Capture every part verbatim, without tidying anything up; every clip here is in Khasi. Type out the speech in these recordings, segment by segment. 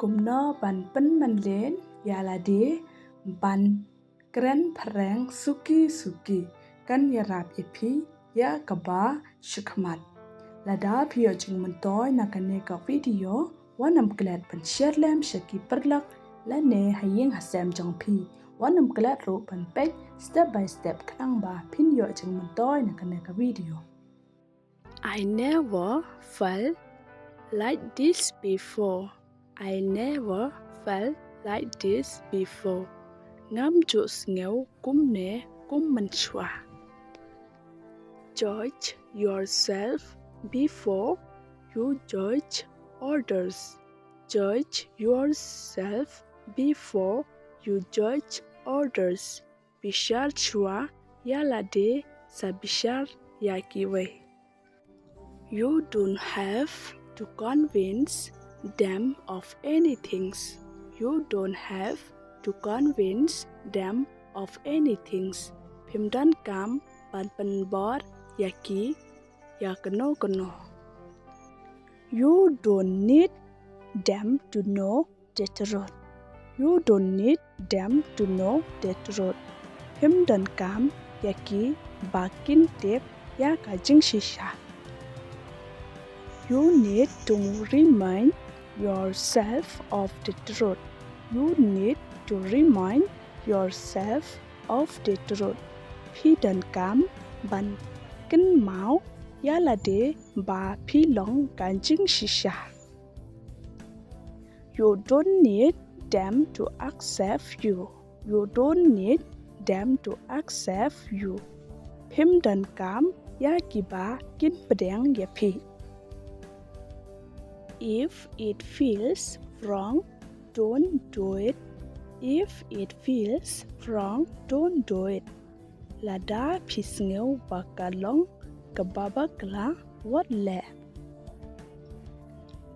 kumno ban pynmynleit ïa lade ban kren phareng suki suki, kan ïarap ïa phi ïa kaba shakhmat. Lada phi ïoh jingmyntoi na kane ka video, wat nym klet ban share lem sha ki paralok lane ha ïing ha sem jong phi. Wat nym klet ruh ban peit step by step khnang ba phin ïoh jingmyntoi na kane ka video. I never felt like this before. I never felt like this before. Ngam ju sngew kumne kum mynshuwa. Judge yourself before you judge others. Judge yourself before you judge others. Bishar shuwa ïa lade sa bishar ïa kiwei. You don't have to convince them of anything. You don't have to convince them of anything. Phim donkam ban pynbor ïa ki ïa kano kano. You don't need them to know the truth. You don't need them to know the truth. Phim donkam ïa ki ba kin tip ïa ka jingshisha. You need to remind yourself of the truth. You need to remind yourself of the truth. Phi donkam ban kynmaw ïa lade ba phi long ka jingshisha. You don't need them to accept you. You don't need them to accept you. Phim donkam ïa kiba kin pdiang ïa phi. If it feels wrong, don't do it. If it feels wrong, don't do it. Lada phi sngew ba ka long kaba bakla, wat leh.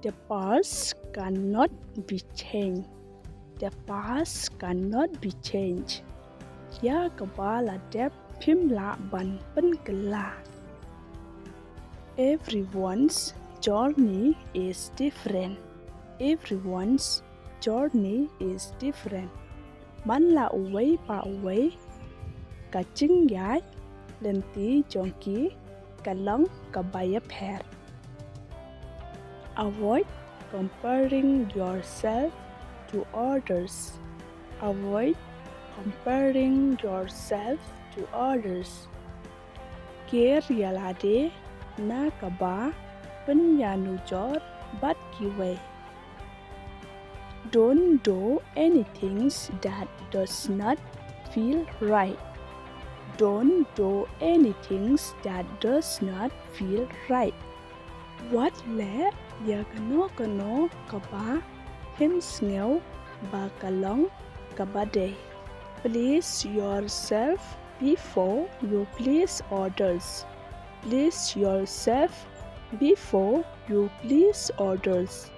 The past cannot be changed. The past cannot be changed. Ïa kaba la dep phim lah ban pynkylla. Everyone's journey is different. Everyone's journey is different. Man la uwei pa uwei ka jingïaid lynti jong ki ka long kaba ïapher. Avoid comparing yourself to others. Avoid comparing yourself to others. Ker ïa lade na kaba pynïanujor bad kiwei. Don't do anything that does not feel right. Don't do anything that does not feel right. Wat leh ïa kano kano kaba phim sngew ba ka long kaba dei. Please yourself before you please others. Please yourself before you please others.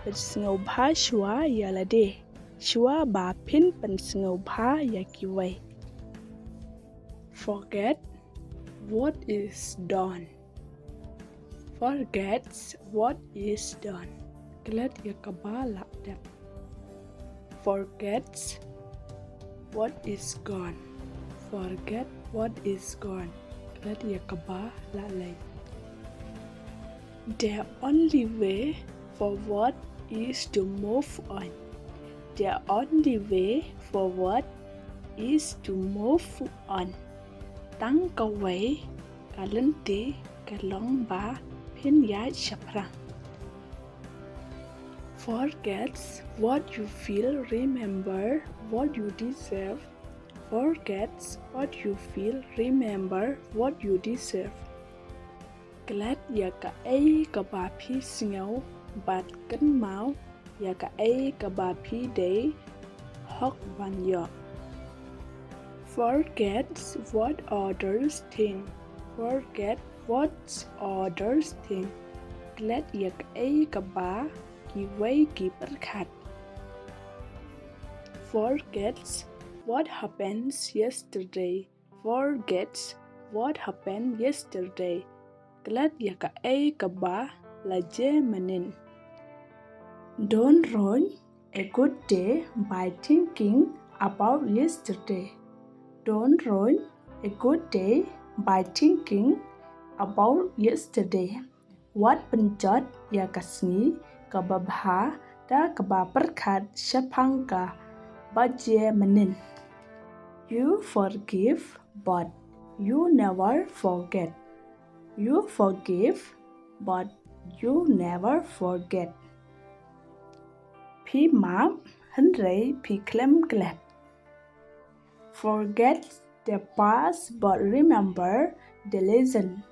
Pynsngewbha shuwa ïa lade shuwa ba phin pynsngewbha ïa kiwei. Forget what is done. Forgets what is done. Klet ïa kaba la dep. Forgets what is gone. Forget what is gone. Klet ïa kaba la leit. The only way forward is to move on. The only way forward is to move on. Tang kawei ka lynti ka long ba phin ïaid shaphrang. Forgets what you feel, remember what you deserve. Forgets what you feel, remember what you deserve. Klet ïa kaei kaba phi sngew bad kynmaw ïa kaei kaba phi dei hok ban ïoh. Forgets what others think. Forget what others think. Klet ïa kaei kaba kiwei ki pyrkhat. Forgets what happens yesterday. Forgets what happened yesterday. Klet ïa kaei kaba la jia mynnin. Don't ruin a good day by thinking about yesterday. Don't ruin a good day by thinking about yesterday. Wat pynjot ïa ka sngi kaba bha da kaba pyrkhat shaphang kaba jia mynnin. You forgive, but you never forget. You forgive, but you never forget. Phi map, hynrei phi khlem klet. Forget the past, but remember the lesson.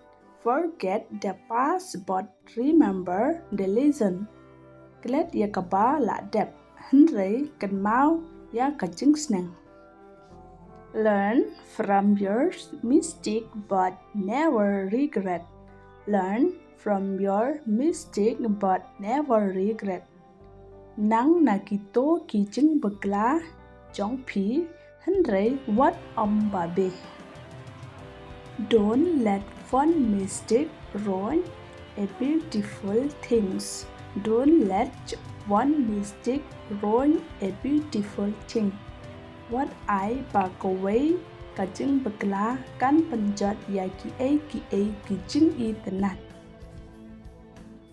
Forget the past, but remember the lesson. Klet ïa kaba la dep, hynrei kynmaw ïa ka jingsneng. Learn from your mistake, but never regret. Learn from your mistake, but never regret. Nang na kito ki jingbakla jong phi, hynrei wat ym babe. Don't let one mistake ruin a beautiful things. Don't let one mistake ruin a beautiful thing. Wat ai ba kawei ka jingbakla kan pynjot ïa kiei kiei ki jingitynnad.